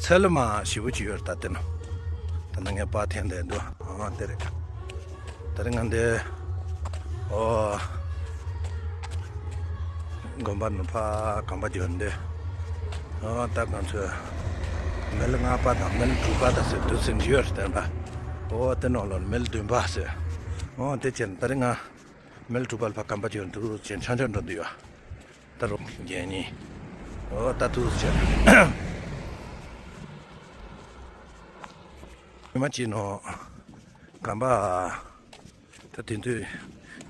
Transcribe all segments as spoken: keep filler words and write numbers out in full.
ཚལ་མ་ཞེ་པོ་ཅིག་ཡོད་རེད། ད་དེ་ན་ད་ནང་ངས་པར་འཐེན་བསྡད་འདུག་ཨ་དེ་རེད། ད་རེས་ང་འདི་ཨོ་དགོན་པ་ནང་ཕར་གམ་པ་འབྱོར་འདི་ཨོ་ད་ང་ཚོས་མལ་ལྔ་པ་དང་མལ་དྲུག་པ་དང་ཟེར་དུས་ཚོད་འདི་ཡོད་རེད། བསྟན་པ་ཨོ་དེ་ནང་ལོགས་མལ་བདུན་པ་ཟེར་ཨོ་དེ་བྱས་ན་ད་རེས་ང་མལ་དྲུག་པ་ལ་ཕར་གམ་པ་འབྱོར་འདུག་ཅེས་ཆང་ཆང་འགྲོ་འདུག་ཡོད། ད་རུང་རྒྱན་ནི། འོ་ད་དུས་ཆེ། ཉི་མ་གཅིག་ནང་གམ་པ། ད་དེ་དུས་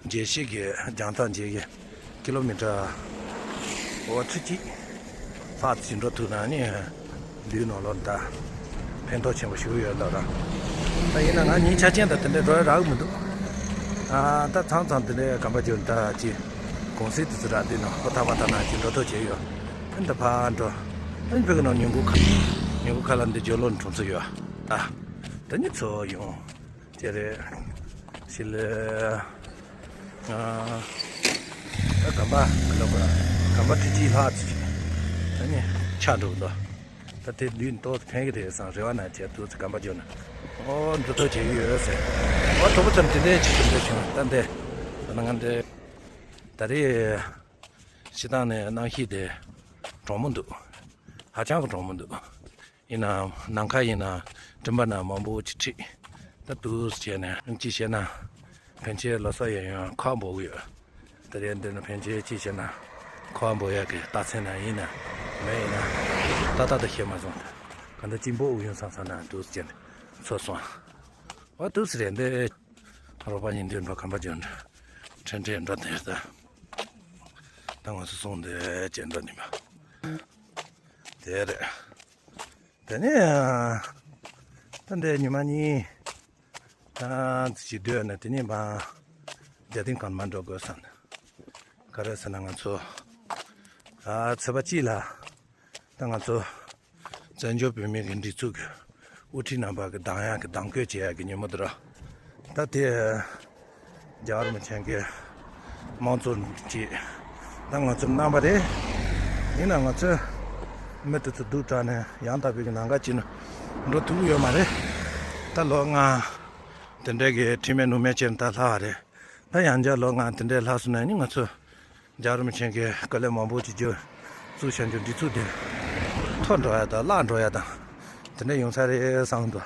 རྒྱལ་སྤྱི་གི་རྒྱང་ཐག་རྒྱལ་གི་ཀི་ལོ་མི་ཊར་འོ་ཁྲི་གཅིག་ལྷག་ཅིག་འགྲོ་ཐུབ་ན་ནི། འདིའི་ནང་ལོགས་ད་ཕན་ཐོགས་ཆེན་པོ་ཞིག་ཡོད་ལ་ར། ད་ཡིན་ན་ང་ཉིན་ཆ་ཅན་ད་དེ་འདྲའི་འགྲོ་ཡ་རག་གི་མི་འདུག་ཨ་ད་མཚམས་མཚམས་དེ་འདྲའི་གམ་པ་བརྒྱབ་ད་ཅི་གུང་སེང་དེ་ཚོ་རག་དུས་ན་ཧོ་ཐག་པ་ཐག་ན་ཅི་འགྲོ་ཐུབ་བྱས་ཡོད། ཨ་ད་ཕར་འགྲོ། ཨ་བོད་ཀྱི་ནང་ཉིན་གུང་ཁ་ཉིན་གུང་ཁ་ལ་འདི་ཇོ་ལོ་གྲོང་ཚོ་ཡོད། ད་ད་ཉིན་ཚོ་ཡོང་ཅེ་རེད། ཞི་ལི། ཨ་ད་གམ་པ་གི་ལོག་གམ་པ་ཁྲི་གཅིག་ལྷག་ཅིག་ད་ནི་ཆག་འགྲོ་གི་འདུག་ད་དེ་ལུས་ཏོག་ཕན་གི་རེད་བསམ་རེ་བ་ན་བྱས་དུས་ཚོད་གམ་པ་འཇོག་ན་ཨོ་འདི་ཐོག་བྱེད་ཀྱི་ཡོད་ཟེར། ཨོ་གྲོགས་པོ་ཚོར་དེ་འདྲའི་ཅིག་དེ་འདྲ་བྱུང་ད་འདི་ད་ནི་ང་འདི་ད་རེས་སྤྱིར་བཏང་ནས་གནམ་གཤིས་དེ་གྲང་མོ་འདུག་ཧ་ཅང་གི་གྲང་མོ་འདུག་ཡིན་ནའང་ནམ་མཁའ་ཡིན་ན་སྤྲིན་པ་ན་མང་པོ་ཅིག་འཁྲིགས། ད་དུས་བྱས་ནས་ཅི་བྱས་ན་ཕན་ཆད་ལོ་གསར་ཡང་ཡང་ཁ་འབོ་གི་ཡོད། ད་རེས་འདི་ནི་ཕན་ཆད་ཅི་བྱས་ན་ཁ་འབོ་ཡག་གི་རྟགས་མཚན་ན་ཡིན་ན་མེད་ཡིན་ན་ཏག་ཏག་ཏུ་ཤེས་མ་སོང་། ག་འདྲ་ཅིག་འབོ་འུ་ཡོང་སང་སང་ན་དུས་བྱས་ནས་ཚོར་སོང་། འོ་དུས་རེད་འདི། རོགས་པ་ཡིན་དུས་འགྲོ་གམ་པ་འཇོག་འདྲ། ཁྲེན་ཁྲེན་འགྲོ་དེ་ད། ད་ང་ཚོ་སོང་དེ་བྱས་འགྲོ་ནི་མ། དེ་རེད། དེ་ནས། ད་འདི་ཉི་མ་གཉིས། ད་ཅི་སྡོད་ནས་དེ་ནས་མ། རྒྱ་ཐིང་གང་མ་འགྲོ་དགོས་བསམ་ནས། ག་རེ་ཟེར་ན་ང་ཚོ། ཨ་ཚེས་པ་གཅིག་ལ། ད་ང་ཚོ་བཙན་བྱོལ་བོད་མིའི་གི་སྒྲིག་འཛུགས་ཀྱི་དབུ་ཁྲིད་རྣམ་པ་གི་གདམ་ཡག་གི་གདམ་བསྐོས་བྱེད་ཡག་གི་ཉིན་མོ་དེ་ར། ད་དེ་རྒྱལ་བ་རིན་པོ་ཆེ་གི་དམངས་གཙོ་གཅིག་ད་ང་ཚོར་གནང་པ་རེད། ཡིན་ན་ང་ཚོས་མི་དེ་ཚོ་སྡུག་དྲགས་ནས་ཡང་དག་པའི་གི་ལམ་ཁ་ཅིག་ནས་འགྲོ་ཐུབ་ཀྱི་ཡོད་མ་རེད། ད་ལོ་ལྔ་དེ་འདྲའི་གི་ཁྲིམས་མེད་ནུས་མེད་བྱས་ནས་ད་ལྷག་པ་རེད། ད་ཡང་བསྐྱར་ལོ་ལྔ་དེ་འདྲའི་ལྷག་སོང་ན་ནི་ང་ཚོ་རྒྱལ་བ་རིན་པོ་ཆེ་གིས་དཀའ་ལས་མང་པོ་ཅིག་བརྒྱབ་བཙུགས་བྱས་འཇོག་སྒྲིག་འཛུགས་དེ་འཐོར་འགྲོ་ཡ་དང་བརླག་འགྲོ་ཡ་དང་དེ་འདྲ་ཡོང་ས་རེད་བསམ་འདུག་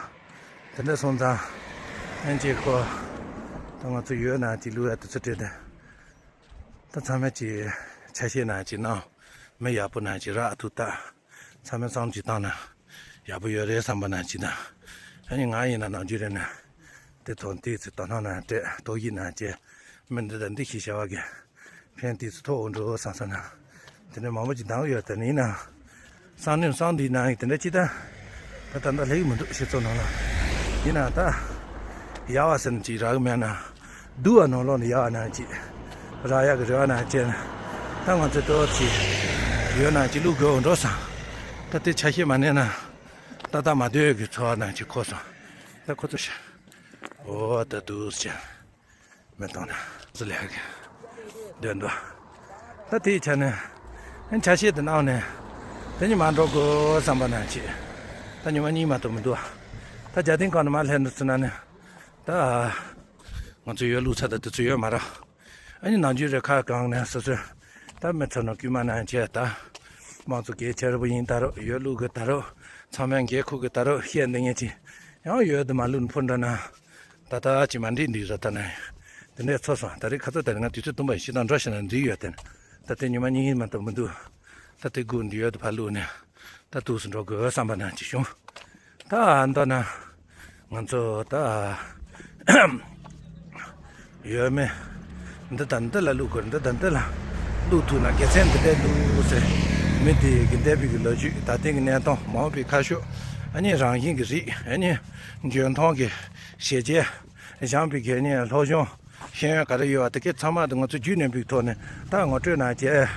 དེ་འདྲ་སོང་ཙང་ཨེ་ཅེ་ཁོ་ད་ང་ཚོ་ཡོད་ན་ཅིག་བླུག་ཡ་དེ་ཚོ་སྤྲད་དེ་ད་ཚང་མས་ཅིག་ཆ་ཤས་ན་ཅིག་གནང་། མི་ཡག་པོ་ན་ཅིག་རག་ཐུབ་ད། ཚང་མས་བསམ་ཅིག་བཏང་ན་ཡག་པོ་ཡོད་རེད་བསམ་པ་ན་ཅིག་དང་། ཨ་ནི་ང་ཡིན་ན་ནམ་རྒྱུན་རེད་ན་དེ་ཐོག་དེའི་ཚེ་དོ་སྣང་ན་སྤྲད་དོགས་གཞི་ན་བཅད་མི་འདི་དང་འདི་ཞིག་བྱ་བ་གི་ཕན་དེ་ཚོ་ཐོགས་འགྲོ་བསམ་བསམ་ན་དེ་འདྲ་མང་པོ་ཅིག་འདང་གི་ཡོད་དེ་ནི་ཡིན་ན་བསམ་ནས་བསམ་འདི་ན་ཡིན་དེ་འདྲ་ཅིག་ད་ད་ད་ལྟ་ལྷག་གི་མི་འདུག་སྤྱི་ཚོགས་ནང་ལ་ཡིན་ན་ད་ཡག་པ་ཟེར་ན་ཅིག་རག་གི་མེད་ན། སྡུག་པ་ནང་ལོགས་ནས་ཡག་ན་ཅིག་རག་ཡག་གི་རེ་བ་ན་བཅད་ན་ད་ང་ཚོ་ལྟོ་ཅིག་ཡོད་ན་ཅིག་བླུག་དགོས་འགྲོ་སང་། ད་དེ་ཆ་ཤས་མ་གནས་ན་ཏག་ཏག་མ་སྡོད་ཀྱི་ཚོར་བ་ན་ཅིག་འཁོར་སོང་། ད་ཁོ་ཚོ་ཤ་འོ་ད་དུས་ཅན་མི་གཏོང་ན་ཚོ་ལས་ཀྱི་སྡོད་འདུག་ད་དེའི་ཆ་ནས་ཆ་ཤས་དེ་གནང་ནས་དེ་ཉིན་མ་འགྲོ་དགོས་བསམ་པ་ན་ཅིག་ད་ཉི་མ་གཉིས་མ་གཏོགས་མི་འདུག་ད་རྒྱ་ཐིང་གང་ནས་མ་སླེབས་འདུག་ཚུལ་ན་ནས། ད་ང་ཚོ་ཡོད་ལུགས་ཚ་ད་དུས་ཚོད་ཡོད་མ་རེད། ཨ་ནི་ནམ་རྒྱུན་རེ་ཁ་གང་ནས་སོ་སོས་ད་མི་ཚོ་ནང་བསྐུལ་མ་གནང་བྱས་ད་དམངས་གཙོ་གལ་ཆེ་རུ་ཡིན་ད་རུང་ཡོད་ལུགས་གི་ད་རུང་ཚང་མས་འགན་ཁུར་གི་ད་རུང་བཤད་འདི་ངེས་ཀྱི་ཡང་ཡོད་དུ་མ་ལུག་ཕུ་འདྲ་ན་ད་ད་ཅི་མ་འགྲིག་འགྲིག་ར་ད་ནས་དེ་འདྲས་ཚོ་སོང་། ད་རེས་ཁ་ཚ་ད་རེས་ང་དུས་ཚོད་སྟོང་པ་ཡིན་ཤི་དང་འགྲོ་ཤི་ན་འགྲིག་ཡོད་དེ་ད་དེ་ཉི་མ་གཉིས་མ་གཏོགས་མི་འདུག་ད་དེ་སྒུག་འདི་ཡོད་དུ་ཕ་ལུག་ནས། ད་དུས་སུ་འགྲོ་དགོས་བསམ་པ་ནང་ཅིག་བྱུང་། ད་མདོར་ན་ང་ཚོ་ད་ཡོད་མེད་འདི་དང་འདི་ལ་བླུག་དགོས་འདི་དང་འདི་ལ་བླུག་ཐུབ་ན་དགེ་མཚན་འདི་འདྲ་འདུག་ཟེར་མི་དེ་གི་འདས་པའི་གི་ལོ་རྒྱུས་ད་ཐེངས་ཀྱི་གནས་སྟངས་མ་འོངས་པའི་ཁ་ཕྱོགས་ཨ་ནི་རང་བཞིན་གྱི་རིགས་ཨ་ནི་འཇོན་ཐང་གི་ཞེ་བཅད་སྦྱངས་པའི་གི་ཨ་ནི་སློབ་སྦྱོང་ཤེས་ཡོན་ག་རེ་ཡོད་པ་དེ་གའི་ཚང་མ་དེ་ང་ཚོ་རྒྱུས་ལོན་པའི་ཐོག་ནས་ད་ངོ་སྤྲོད་གནང་བྱས།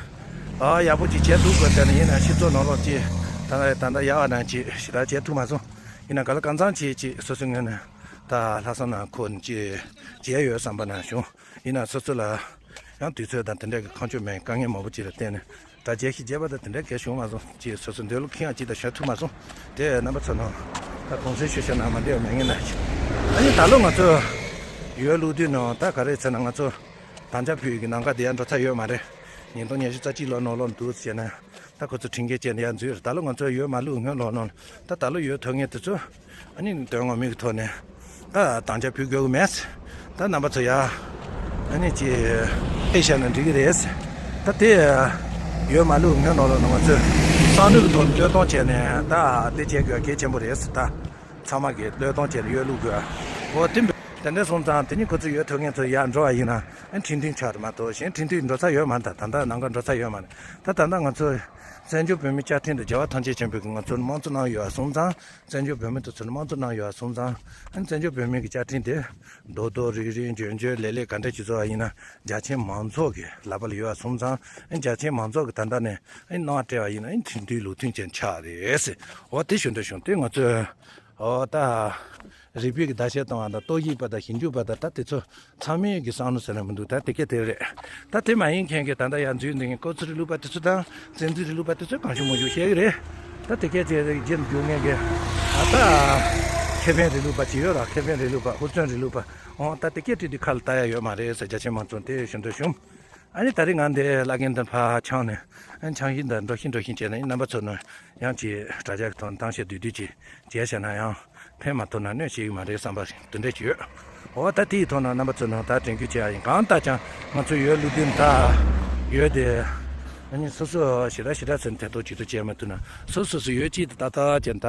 ཨ་ཡག་པོ་ཅིག་བྱས་འདུག་དགོས་དེ་ནི་ཡིན་ན་སྤྱི་ཚོགས་ནང་ལོགས་ཅིག་ད་ད་ད་ཡག་པ་ནང་ཅིག་ཞེ་དྲག་བྱས་ཐུབ་མ་སོང་། ཡིན་ན་ག་ལ་གང་འཚམ་ཅིག་ཅིག་སོ་སོའི་ངོས་ནས་ད་ལྷག་བསམ་ནང་འཁོར་ནས་ཅིག་བྱས་ཡོད་བསམ་པ་ནང་བྱུང་། ཡིན་ན་སོ་སོ་ལ་ཡང་དུས་ཚོད་དང་དེ་འདྲ་གི་ཁ་ཕྱོགས་མེད་དཀའ་ངལ་མང་པོ་ཅིག་ལ་བརྟེན་ནས་ དྲ་རྒྱ་ཞིག་བརྗེས་པ་དང་དེ་འདྲ་གལ་བྱུང་མ་སོང་། ཅེས་སོ་སོ་འདོད་བློ་ཁེངས་ཅིག་དང་བྱ་ཐུབ་མ་སོང་། དེ་རྣམ་པ་ཚོ་ནང་ད་གུང་སེང་ཤོད་བྱ་ན་མ་འདྲེས་མེད་ངེས་ན་ཅི། ཨ་ནི་ད་ལོ་ང་ཚོ་ཡོལ་བླུག་དུས་ནང་ད་ག་རེ་ཟེར་ན། ང་ཚོ་དམ་བཅའ་ཕུལ་ཡི་གི་ནང་ག་དེ་ཡང་འགྲོ་ཚར་ཡོད་མ་རེད། ཉིས་སྟོང་ཉི་ཤུ་རྩ་གཅིག་ལོ་ནང་ལོགས་འདུག་ཟེར་ན། ད་ཁོ་ཚོ་ཁྲིམས་འགལ་བྱས་ནས་ཡར་འཛུལ་རེད། ད་ལོ་ང་ཚོ་ཡོལ་མ་བླུག་སྔོན་ལོགས་ནང་ད་ད་ལོ་ཡོལ་ཐོབ་མཁན་དེ་ཚོ་ཨ་ནི་དོན་ངོ་མའི་གི་ཐོག་ནས་ད་དམ་བཅའ་ཕུལ་དགོས་གི་མེད། ད་རྣམ་པ་ཚོ་ཡ་ཨ་ནི་ཅི་ཨེ་བཤད་ན་འགྲིག་གི་རེད། ད་དེ་ཡོལ་མ་བླུག་སྔོན་ལོགས་ལ་ང་ཚོས་བསམ་བློའི་གི་ཐོག་ནས་བློས་གཏོང་བྱས་ནས་ད་དེ་བྱེད་དགོས་གལ་ཆེན་པོ་རེད། ད་ཚང་མ་གི་བློས་གཏོང་བྱས་ནས་ཡོལ་བླུག་དགོས། འོ་དེ་འདྲ་སོང་ཙང་དེ་ནི་ཁོ་ཚོ་ཡོལ་ཐོབ་མཁན་ཚོ་ཡར་འགྲོ་བ་ཡིན་ན་ཨ་ཁྲིམས་མཐུན་ཆགས་རེད་མ་གཏོགས་གཞན་ཁྲིམས་མཐུན་འགྲོ་ས་ཡོད་མ་རེད། ད་ད་ལྟ་ནང་ག་འགྲོ་ས་ཡོད་མ་རེད། ད་ད་ལྟ་ང་ཚོ་བཙན་བྱོལ་བོད་མིའི་བཅའ་ཁྲིམས་དེ་རྒྱལ་བ་ཐམས་ཅད་མཁྱེན་པའི་གི་ང་ཚོར་དམངས་གཙོ་གནང་ཡོད་པ་སོང་ཙང་། བཙན་བྱོལ་བོད་མི་དེ་ཚོར་དམངས་གཙོ་གནང་ཡོད་པ་སོང་ཙང་། ཨ་བཙན་བྱོལ་བོད་མིའི་གི་བཅའ་ཁྲིམས་དེ་རྡོག་རྡོག་རིལ་རིལ་འཇོལ་འཇོལ་ལེགས་ལེགས་ག་འདྲ་ཅིག་བཟོ་བ་ཡིན་ན་རྒྱ་ཆེན་མང་ཚོགས་ཀྱི་ལག་པ་ལ་ཡོད་པ་སོང་ཙང་། ཨ་རྒྱ་ཆེན་མང་ཚོགས་ཀྱི་ད་ལྟ་ནས་ཨ་གནང་སྤྲད་པ་ཡིན་ན་ཨ་ཁྲིམས་མཐུན་ལུགས་མཐུན་ཅན་ཆགས་རེད་ཟེར། འོ་དེ་ཞུ་འདོད་བྱུང་། དེ་ང་ཚོས་འོ་ད་རིག་པའི་གི་བརྡ་ཆད་གཏོང་བ་དང་ཏོག་དབྱིབས་པ་དང་ཞིབ་འཇུག་པ་དང་ད་དེ་ཚོ་ཚང་མས་ཀྱི་བསམ་བློ་ཟེར་ན་མི་འདུག་ད་དེ་སྐད་དེ་རེད། ད་དེ་མ་ཡིན་མཁན་གྱི་ད་ལྟ་ཡར་འཛུལ་འདི་ངས་སྐོར་ཚོ་རིང་ལུགས་པ་དེ་ཚོ་དང་བཙན་འཛུལ་རིང་ལུགས་པ་དེ་ཚོས་གང་བྱུང་མང་བྱུང་བཤད་ཀྱི་རེད། ད་དེ་སྐད་དེ་རྗེས་འཇུག་མཁན་གྱི་ད་ལྟ་ཁེ་ཕན་རིང་ལུགས་པ་ཅིག་ཡོད་ར། ཁེ་ཕན་རིང་ལུགས་པ་ཧུར་བརྩོན་རིང་ལུགས་པ། འོ་ད་དེ་སྐད་དེ་དེ་ཁ་ལ་ལྟ་ཡ་ཡོད་མ་རེད་ཟེར། རྒྱ་ཆེན་མང་ཚོགས་དེ་ཞུ་འདོད་བྱུང་། ཨ་ནི་ད་རེས་ང་འདི་བླ་རྒན་དང་ཕར་འཆམ་ནས་ཨ་འཆམ་བཞིན་དང་འགྲོ་བཞིན་འགྲོ་བཞིན་བྱས་ནས་རྣམ་པ་ཚོ་ནང་ཡང་ཅིག་དྲ་རྒྱ་གི་ཐོག་གཏམ་བཤད་བསྡུས་བསྡུས་ཅིག་བྱས་བྱས་ན་ཡང་ཕན་མ་ཐོགས་ན་གནོད་བྱེད་ཀྱི་མ་རེད་བསམ་པ་དེ་འདྲ་ཅིག་ཡོད། འོ་ད་དེའི་ཐོག་ནས་རྣམ་པ་ཚོ་ནང་ད་དྲན་སྐུལ་བྱེད་ཡ་ཡིན། གང་ལྟར་ཀྱང་ང་ཚོ་ཡོལ་བླུག་དུས་ད་ཡོལ་དེ་ཨ་ནི་སོ་སོ་ཞེ་དྲག་ཞེ་དྲག་ཟེར་ནས་ཐེ་གཏོགས་ཇི་ལྟར་བྱས་མ་ཐུབ་ན་སོ་སོ་སོ་ཡོལ་གཅིག་ཏུ་ཏག་ཏག་ཅན་ད་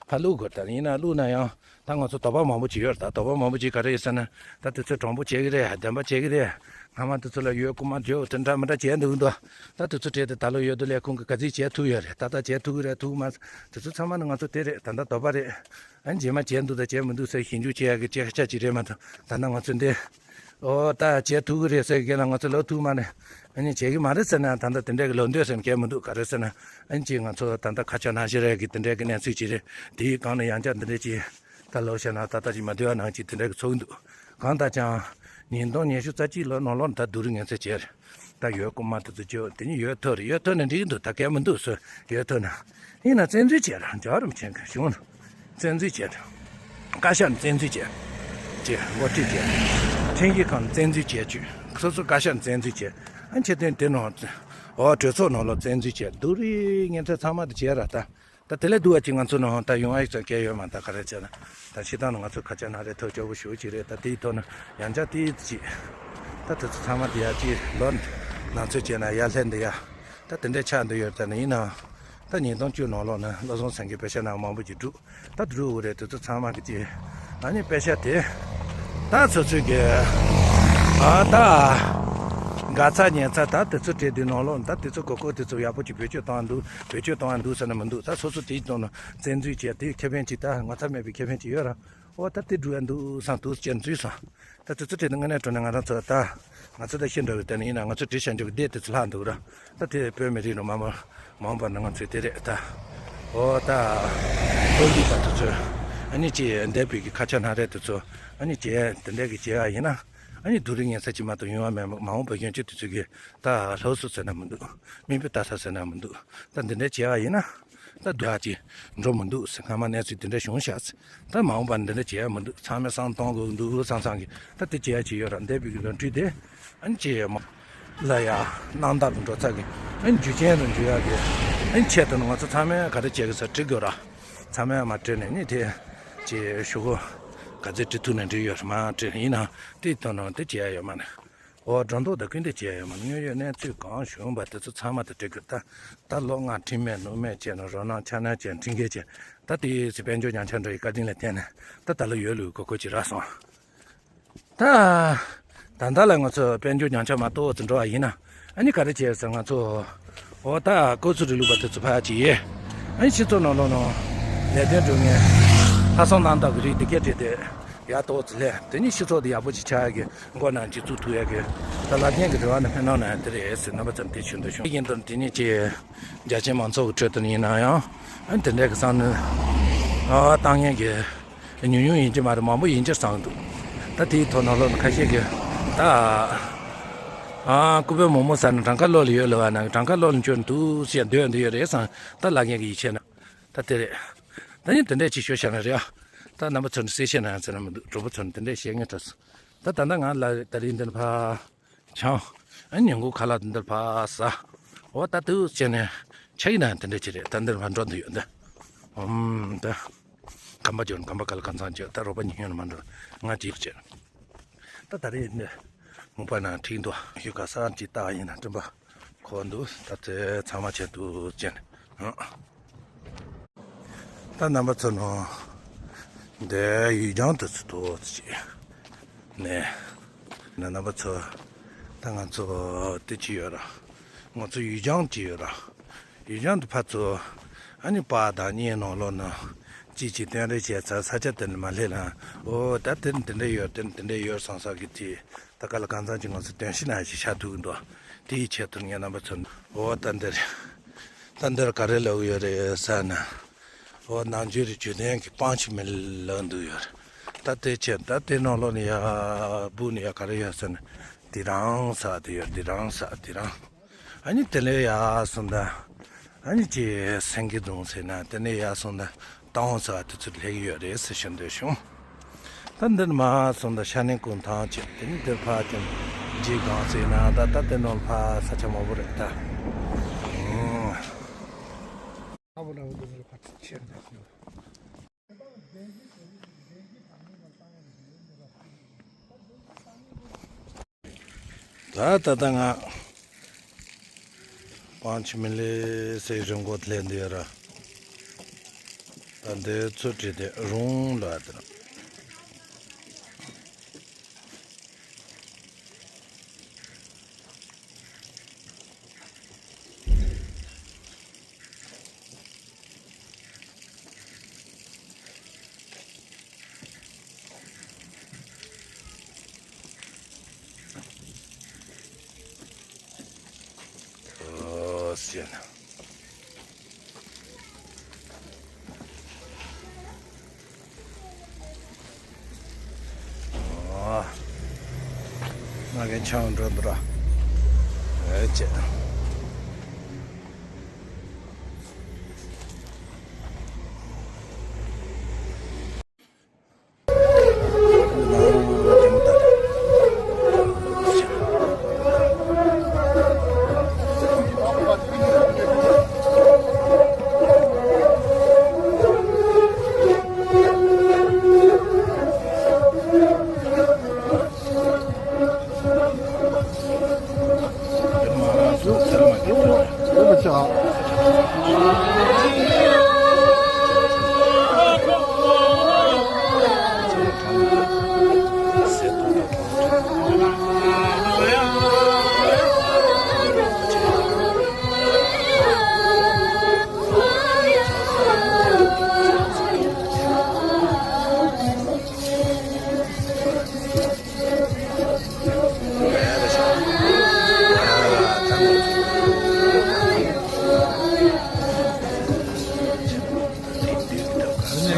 ཕར་བླུག་དགོས། ད་ཡིན་ན་བླུག་ན་ཡང་ད་ང་ཚོ་དོགས་པ་མང་པོ་ཅིག་ཡོད་རེད། ད་དོགས་པ་མང་པོ་ཅིག་ག་རེ་ཡོད་ཟེར་ན། ད་དེ་ཚོ་དྲང་པོ་བྱེད་ཀྱི་རེད། བདེན་པ་བྱེད་ཀྱི་རེད། སྔ་མ་དེ་ཚོ་ལ་ཡོལ་རྐུ་མ་བྱོས་དེ་འདྲ་མི་འདྲ་བྱས་འདུག་འདུག་ད་དེ་ཚོ་བྲིས་ཏེ་ད་ལོ་ཡོལ་བསྡུ་ལས་ཁུངས་ཀྱིས་ག་ཚོད་བྱས་ཐུབ་ཡོད་རེད། ད་ལྟ་བྱས་ཐུབ་ཀྱི་རེད་ཐུབ་མ་དེ་ཚོ་ཚང་མ་ནི་ང་ཚོ་དེ་རེད། ད་ལྟ་དོགས་པ་རེད། ཨ་རྗེས་མ་བྱས་འདུག་དང་བྱས་མི་འདུག་ཟེར་ཞིབ་འཇུག་བྱེད་ཡག་གི་སྐད་ཆ་ཅིག་རེད་མ་གཏོགས། ད་ལྟ་ང་ཚོ་འདི་ཨོ་ད་བྱས་ཐུབ་ཀྱི་རེད་ཟེར་གི་ལ་ང་ཚོ་ལབ་ཐུབ་མ་རེད། ཨ་ནི་བྱེད་ཀྱི་མ་རེད་ཟེར་ན་ད་ལྟ་དེ་འདྲ་གི་ལབ་འདོད་ཟེར་མཁན་མི་འདུག་ག་རེ་ཟེར་ན་ཨ་ནི་ཅིག་ང་ཚོ་ད་ལྟ་ཁ་ཆག་ནང་བཞིན་རེད་གི་དེ་འདྲ་གི་གནས་ཚུལ་ཅིག་རེད། དེའི་སྒང་ནས་ཡང་བསྐྱར་འདི་འདྲ་ཅིག་ད་ལབ་བྱས་ན་ད་ལྟ་ཅིག་མ་བདེ་བ་ནང་ཅིག་དེ་འདྲ་གི་ཚོར་གི་འདུག་གང་ལྟར་ཀྱང་ཉིས་སྟོང་ཉི་ཤུ་རྩ་གཅིག་ལོ་ནང་ལོགས་ད་བསྡུ་རུབ་ངན་ཚད་བྱས་རེད། ད་ཡོལ་རྐུ་མ་དེ་ཚོ་བྱོས། དེ་ནི་ཡོལ་ཐོབ་རེད། ཡོལ་ཐོབ་ན་འགྲིག་གི་འདུག་ད་གལ་མི་འདུག་ཟེར་ཡོལ་ཐོབ་ན། ཡིན་ན་བཙན་འཛུལ་བྱས་ར་འཇགས་རིམ་བྱེད་མཁན་གཞུང་ནས་བཙན་འཛུལ་བྱས། བཀའ་ཤག་ནས་བཙན་འཛུལ་བྱས། ཅེས་འགོ་ཁྲིད་བྱས། ཁྲིམས་ཞིབ་ཁང་ནས་བཙན་འཛུལ་བྱས་བྱས། སོ་སོ་བཀའ་ཤག་ནས་བཙན་འཛུལ་བྱས། ཨ་ཁྱེད་དོན་དེ་ནང་འོ་གྲོས་ཚོགས་ནང་ལོགས་བཙན་འཛུལ་བྱས། བསྡུ་རུབ་ངན་ཚད་ཚང་མ་དེ་བྱས་ར་ད། ད་དེ་ལས་སྡུག་པ་ཅིག་ང་ཚོ་ནང་ད་ཡོང་ཨ་ཡིག་ཚང་སྐད་ཡོད་མ་ད་ག་རེ་བྱས་ན། ད་ཕྱི་ཐང་ནས་ང་ཚོ་ཁ་ཆག་ན་རེ་ཐོག་སྐྱོ་པོ་ཞུ་ཅིག་རེད། ད་དེའི་ཐོག་ནས་ཡང་བསྐྱར་དེའི་ཅིག་ད་དེ་ཚོ་ཚང་མ་དེ་ཡ་ཅིག་ལོ་ནང་ཚོད་བྱས་ན་ཡར་ལྷན་འདི་ཡ། ད་དེ་འདྲའི་ཆགས་འདི་ཡོད་ད་ནི་ཡིན་ནའང་། ད་ཉིས་སྟོང་བཅུ་ནང་ལོགས་ནས་བློ་བཟང་སེང་གེ་དཔེ་ཆ་ནང་མང་པོ་ཅིག་བསྒྲུབས། ད་བསྒྲུབས་དགོས་རེད། དེ་ཚོ་ཚང་མ་གི་ཅིག་ཨ་ནི་དཔེ་ཆ་དེ་ད་སོ་སོའི་གི་ཨ་ད་དགའ་ཚ་ཉེ་ཚ་ད་དེ་ཚོ་བྲིས་དེ་ནང་ལོགས་ད་དེ་ཚོ་གོ་སྐབས་དེ་ཚོ་ཡག་པོ་ཅིག་བེད་སྤྱོད་གཏོང་འདུག་བེད་སྤྱོད་གཏོང་འདུག་ཟེར་ན་མི་འདུག་ད་སོ་སོ་དེའི་ཐོག་ནས་བཙན་འཛུལ་བྱས་དེ་ཁེ་ཕན་ཅིག་ད་ངོ་ཚ་མེད་པའི་ཁེ་ཕན་ཅིག་ཡོད་ར། ཨོ་ད་དེ་འགྲུབ་ཡ་འདུག་བསམ་འདུག་ཅེས་འཛུལ་སོང་། ད་དེ་ཚོ་བྲིས་དེ་དངོས་གནས་དྲང་གནས་ང་རང་ཚོ་ད་ང་ཚོ་ད་ཤི་འགྲོ་བའི་དེ་ནི་ཡིན་ན་ང་ཚོ་བྲིས་བྱ་འཇོག་གི་སྡེ་དེ་ཚོ་ལྷག་འདུག་ར། ད་དེ་བོད་མི་རིགས་ནང་མ་མ་མང་བ་ནང་ང་ཚོས་དེ་རེད་ད། ཨོ་ད་བོད་རིགས་པ་དེ་ཚོ་ཨ་ནི་ཅི་འདས་པའི་གི་ཁ་ཆག་སྣ་རལ་དེ་ཚོ་ཨ་ནི་ཅི་དེ་འདྲ་གི་བྱེད་ཡ་ཡིན་ན་ཨ་ནི་བསྡུ་རུབ་ངན་ཚ་ཅིག་མ་གཏོགས་ཡོང་བ་མེད། མ་འོངས་པ་གཞོན་སྐྱེས་དེ་ཚོ་གི་ད་སློབ་གསོ་ཟེར་ན་མི་འདུག་མིག་དཔེ་ལྟ་ས་ཟེར་ན་མི་འདུག་ད་འདི་འདྲ་བྱེད་ཡ་ཡིན་ན། ད་སྡུག་ཅིག་འགྲོ་མི་འདུག་ཟེར་སྔ་མ་གནས་ཚུལ་དེ་འདྲ་བྱུང་ཤག་ཟེར། ད་མ་འོངས་པ་འདི་འདྲ་བྱེད་ཡ་མི་འདུག་ཚང་མས་བསམ་གཏོང་དགོས་འདུག་བསམ་བསམ་གི་ད་དེ་བྱེད་ཡ་ཅིག་ཡོད་ར། འདས་པའི་གི་ལོ་དུས་དེ་ཨ་ནི་ཅི་ཡོད་མ་ལ་ཡ་རྣམ་དག་གི་འགྲོ་ཚ་གི་ཨ་ནི་རྒྱུ་རྐྱེན་རུ་འགྲོ་ཡ་གི་ཨ་ནི་ཆེད་དུ་ང་ཚོ་ཚང་མས་ག་རེ་བྱེད་གི་ཟེར་དྲི་དགོས་ར། ཚང་མས་མ་དྲི་ནས་ནི་དེ་ཅི་ཞུ་གོ་ག་ཚོད་དྲི་ཐུབ་ན་འགྲིག་ཡོད་ར། མ་དྲི་ཡིན་ན་དེ་ཐོག་ནང་དེ་བྱེད་ཡ་ཡོད་མ་ནི། འོ་སྒྲོ་འདོགས་དང་སྐུལ་འདེད་བྱས་ཡོད་མ་རེད། དངོས་ཡོད་གནས་ཚུལ་གང་བྱུང་བ་དེ་ཚོ་ཚང་མ་དང་འབྲེལ་དགོས། ད་ད་ལོ་ལྔ་ཁྲིམས་མེད་ནུབ་མེད་བྱས་ནས་རོ་སྣང་འཆར་སྣང་བྱས་ཁྲིམས་འགལ་བྱས། ད་དེའི་ཚེ་དཔལ་འབྱོར་ཉམས་ཆག་འགྲོ་ཡི་བཀའ་དྲིན་ལ་བརྟེན་ནས་ད་ད་ལོ་ཡོལ་ལུས་གོ་སྐབས་ཅིག་རག་སོང་། ད་ད་ལྟ་ལ་ང་ཚོ་དཔལ་འབྱོར་ཉམས་ཆག་མ་གཏོགས་ཙམ་འགྲོ་བ་ཡིན་ན་ཨ་ནི་ག་རེ་བྱས་ཟེར་ང་ཚོ་འོ་ད་སྐོར་ཚོ་རིང་ལུགས་པ་དེ་ཚོ་ཕར་ཅིག་ཡས། ཨ་ནི་སྤྱི་ཚོགས་ནང་ལོགས་ནང་ལས་དོན་སྒྲུབ་མཁན་ལྷག་བསམ་རྣམ་དག་གི་རིགས་དེ་གས་བྲིས་ཏེ། ཡར་ཏོག་ཙམ་ལས་དེ་ནི་སྤྱི་ཚོགས་དེ་ཡག་པོ་ཅིག་ཆགས་ཡག་གི་འགོ་ནས་ཅིག་བཙུགས་ཐུབ་ཡག་གི་ད་ལབ་མཁན་གྱི་རེ་བ་ནི་སྨོན་ལམ་ནང་ཡང་དེ་རེད་ཟེར་རྣམ་པ་ཚོར་དེ་ཞུ་འདོད་བྱུང་། ཡིན་དུས་དེ་ནི་ཅིག་རྒྱ་ཆེན་མང་ཚོགས་ཀྱི་ཁྲོད་དུ་ཡིན་ན་ཡང་ཨ་དེ་འདྲའི་གི་བསམ་བློ་ཨ་བཏང་མཁན་གྱི་ཉུང་ཉུང་ཡིན་གྱི་མ་རེད། མང་པོ་ཡིན་གྱི་བསམ་གྱི་འདུག་ད་དེའི་ཐོག་ནང་ལོགས་ནས་ཁ་ཤས་ཀྱིས་ད་ ཨ། ཀུ་པའི་མོག་མོག་ཟ་ན་གྲངས་ཀ་ལོག་ལ་ཡོད་ལ་བ་ན་གྲངས་ཀ་ལོག་ལ་འབྱོར་འདུག་ཟེར་འདོད་འདོད་ཡོད་རེད་བསམ། ད་ལ་ངེད་ཀྱི་ཡིད་ཆེས་ན་ད་དེ་རེད། ད་ཡིན་དེ་འདྲས་ཅིག་ཤོད་བྱས་ན་རེད་ཨ། ད་རྣམ་པ་ཚོ་ནི་གསལ་བཤད་ན་ཡང་ཚེ་རིང་མི་འདུག་གྲོགས་པོ་ཚོ་ནི་དེ་འདྲས་བཤད་ངེས་དྲགས་སོང་། ད་ད་ལྟ་ང་ལ་ད་རིང་འདི་ནི་ཕ། ཆང་། ཨ་ནི་ཉིན་གུང་ཁ་ལག་འདི་འདིར་ཕར་ཟ། འོ་ད་དུས་བྱས་ནས་ཆ་ཡིན་ན་དེ་འདྲ་ཅིག་རེད། ད་འདིར་ཕར་འགྲོ་འདི་ཡོད་འདི། ཨུམ་ད། གམ་པ་འབྱོར་གམ་པ་ག་ལ་གང་ཚང་བྱོས། ད་རོགས་པ་ཉིན་ཡོད་ན་མ་འགྲོ། ང་ཅིག་བྱས། ད་ད་རེས་འདི་མུ་པ་ན་ཁྲིད་འདུག་ཡུལ་ག་ས་ཅིག་ལྟ་ཡིན་ན་སྤྲིན་པ་འཁོར་འདུག་ད་ཚེ་ཚང་མ་བྱས་འདུག་བྱས་ནས། ད་རྣམ་པ་ཚོ་ནང་འདི་ཡུལ་ལྗོངས་དུ་ཚུད་དོ་ཅི་ནས་ན་རྣམ་པ་ཚོ། ད་ང་ཚོ་དེ་ཅི་ཡོད་ར། ང་ཚོ་ཡུལ་ལྗོངས་ཅི་ཡོད་ར། ཡུལ་ལྗོངས་དུ་ཕར་ཚུར་ཨ་ནི་པར་དང་བརྙན་ནང་ལོགས་ན་ཅི་ཅི་སྟོན་རེ་བྱས་ཚར། ས་ཆ་དེ་ནི་མ་སླེབས་ན་འོ་ད་དེ་ནི་དེ་འདྲ་ཡོད། དེ་ནི་དེ་འདྲ་ཡོད་བསམ་ས་གི་དེ་ད་ག་ལ་གང་ཚང་ཅིག་ང་ཚོ་དོན་ཤེས་ན་ཞིག་ཤ་ཐུག་གི་འདུག་དེའི་ཆེད་དུ་ངས་རྣམ་པ་ཚོ་འོ་ད་འདིར། ད་འདིར་ག་རེ་ལབ་ཡོད་རེད་ཟེར་ན། འོ་ནང་ཆོས་རེ་བརྗོད་དོན་གྱི་པང་ཆེན་མི་ལ་འདུག་ཡོད་རེད། ད་དེ་ཆེད་ད་དེ་ནང་ལོགས་ནས་ཡར་སྦུག་ནས་ཡར་ག་རེ་ཡོད་ཟེར་ན། དེ་རང་ས་དེ་ཡོད། དེ་རང་ས་དེ་རང་། ཨ་ནི་དེ་ལས་ཡར་སོང་ད། ཨ་ནི་ཅི་སེང་གེ་རྫོང་ཟེར་ན་དེ་ནས་ཡར་སོང་ད། སྟག་འོང་ས་དེ་ཚོ་སླེབས་ཡོད་རེད་ཟེར་ཞུ་འདོད་བྱུང་། ད་འདིར་མར་སོང་ད་ཤ་ནི་གུང་ཐང་བྱས། དེ་ནི་འདིར་ཕར་ཀྱང་རྗེས་སྒང་ཟེར་ན་ད་ད་དེ་ནང་ཕར་ས་ཆ་མང་པོ་རེད་ད། ཨང་། ད་ད་ལྟ་ང་པང་ཆེན་མི་ལའི་སའི་རི་མགོ་སླེབས་འདི་ཡོད་ར། ད་འདི་ཚུར་བྲིས་ཏེ་རུང་ལ་དེ་ར། ཨོ་ཟེར་ན། ཨོ། ང་གི་ཆང་འགྲོ་འདུག་ར། ཨེ་ཅེ།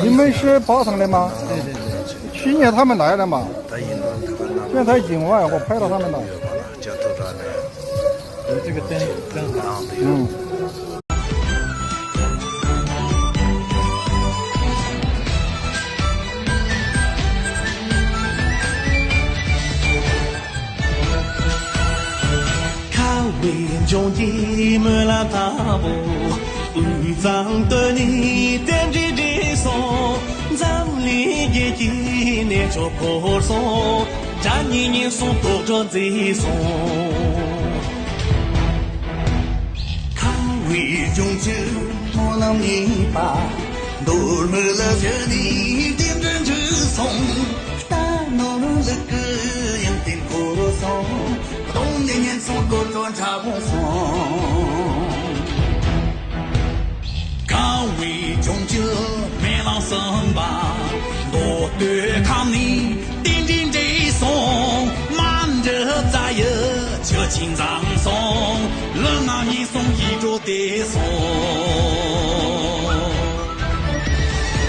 ཡིན་མིན་ཤེས་བག་ཚང་ལས་མ། ཤི་ཉེ་ཐ་མེད་ན་ཡ་ལས་མ། ཤེས་ཐ་ཡིན་ངོ་ཡ་གོ་ཕའི་ར་ཐ་མེད་ན། ཁ་བའི་ལྗོངས་ཀྱི་སྨོན་ལམ་ལྟ་བུ། དབུས་གཙང་སྟོད་ནས་རྟེན་འབྲེལ་འགྲིག་སོང་། འཛམ་གླིང་རྒྱལ་གྱི་གནས་མཆོག་འཁོར་སོང་། དགྲ་གཉེན་ཉེན་སོང་། དོག་དྲག་མཛེས་སོང་། ཁ་བའི་ལྗོངས་ཀྱི་སྨོན་ལམ་གཉིས་པ། མདོ་སྨད་ལ་བཞུགས་ནས་རྟེན་འབྲེལ་འགྲིག་སོང་། རྟ་ནོར་ལུག་གི་ཡོན་ཏན་འཁོར་སོང་། གདོང་ནས་ཉེན་སོང་། དོག་དྲག་དྲག་པོ་སོང་། ཁ་བའི་ལྗོངས་ཀྱི་སྨོན་ལམ་གསུམ་པ། མདོ་སྟོད་ཁམས་ནས་རྟེན་འབྲེལ་འགྲིག་སོང་། རྨ་འབྲི་རྩ་ཡི་ཆུ་ཆེན་འཛོམས་སོང་། ལུས་ངག་ཉེན་སོང་། ཡིད་འགྲོ་བདེ་སོང་།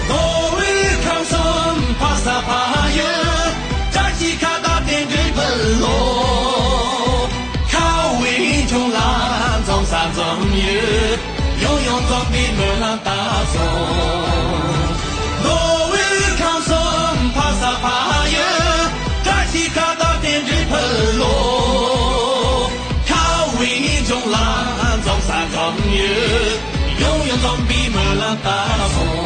མདོ་དབུས་ཁམས་གསུམ་ཕ་ས་ཕ་ཡུལ། བཀྲ་ཤིས་ཁ་བརྡ་རྟེན་འབྲེལ་འབུལ་ལོ། པའི་སྨོན་ལམ་བཏབ་སོང་། མདོ་དབུས་ཁམས་གསུམ་འཕགས་ས་འཕགས་ཡུལ། བཀྲ་ཤིས་ཁ་བཏགས་རྟེན་འབྲེལ་ཕུལ་ལོ། ཁ་བའི་ལྗོངས་ལ་འཛོམས་ས་འཛོམས་ཡུལ། ཡང་ཡང་འཛོམས་པའི་སྨོན་ལམ་བཏབ་སོང་།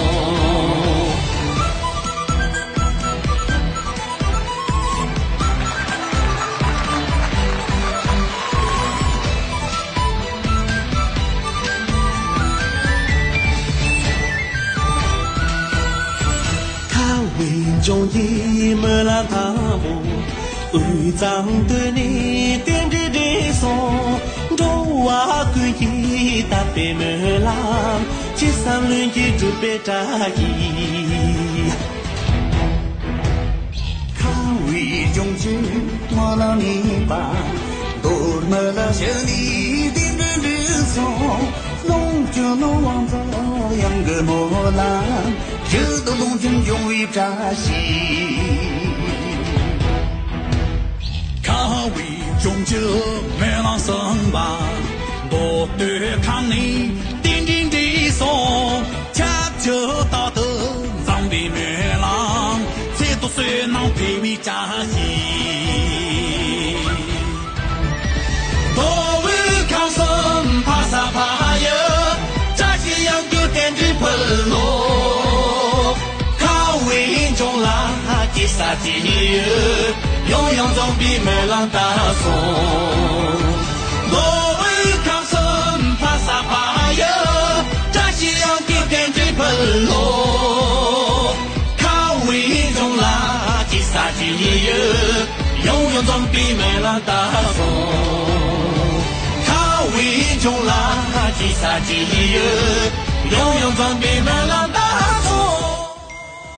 ཁ་བའི་ལྗོངས་ཀྱི་སྨོན་ལམ་དང་པོ། དབུས་གཙང་སྟོད་ནས་རྟེན་འབྲེལ་འགྲིག་སོང་། འགྲོ་བ་ཀུན་གྱིས་བཏབ་པའི་སྨོན་ལམ། ཅི་བསམ་ལྷུན་གྱིས་འགྲུབ་པའི་བཀྲ་ཤིས། ཁ་བའི་ལྗོངས་ཀྱི་སྨོན་ལམ་ནི་པ། མདོ་སྨོན་ལམ་ཞུ་ནས་རྟེན་འབྲེལ་འགྲིག་སོང་། ལོངས་སྤྱོད་ལ་དབང་རྫོགས་དབྱངས་ཀྱི་སྨོན་ལམ། ཞུ་དང་ལོངས་སྤྱོད་འབྱུང་བའི་བཀྲ་ཤིས། ཁ་བའི་ལྗོངས་ཀྱི་སྨོན་ལམ་གསུམ་པ། མདོ་སྟོད་ཁམས་ནས་རྟེན་འབྲེལ་འགྲིག་སོང་། ཆབས་ཅིག་རྟག་ཏུ་འཛོམས་པའི་སྨོན་ལམ། ཚེ་ཐུགས་བསོད་ནམས་འཕེལ་བའི་བཀྲ་ཤིས། མདོ་དབུས་ཁམས་གསུམ་འཕགས་ས་འཕགས་ཡུལ། བཀྲ་ཤིས་དབྱངས་སྒྱུར་རྟེན་འབྲེལ་ཕུལ་ལོ། ཁ་བའི་ལྗོངས་ལ་སྐྱེ་ས་སྐྱེ་ཡུལ། ཡང་ཡང་འཛོམས་པའི་སྨོན་ལམ་བཏབ་སོང་། མདོ་དབུས་ཁམས་གསུམ་འཕགས་ས་འཕགས་ཡུལ། བཀྲ་ཤིས་དབྱངས་སྒྱུར་རྟེན་འབྲེལ་ཕུལ་ལོ། ཁ་བའི་ལྗོངས་ལ་སྐྱེ་ས་སྐྱེ་ཡུལ། ཡང་ཡང་འཛོམས་པའི་སྨོན་ལམ་བཏབ་སོང་། ཁ་བའི་ལྗོངས་ལ་སྐྱེ་ས་སྐྱེ་ཡུལ། ཡང་ཡང་འཛོམས་པའི་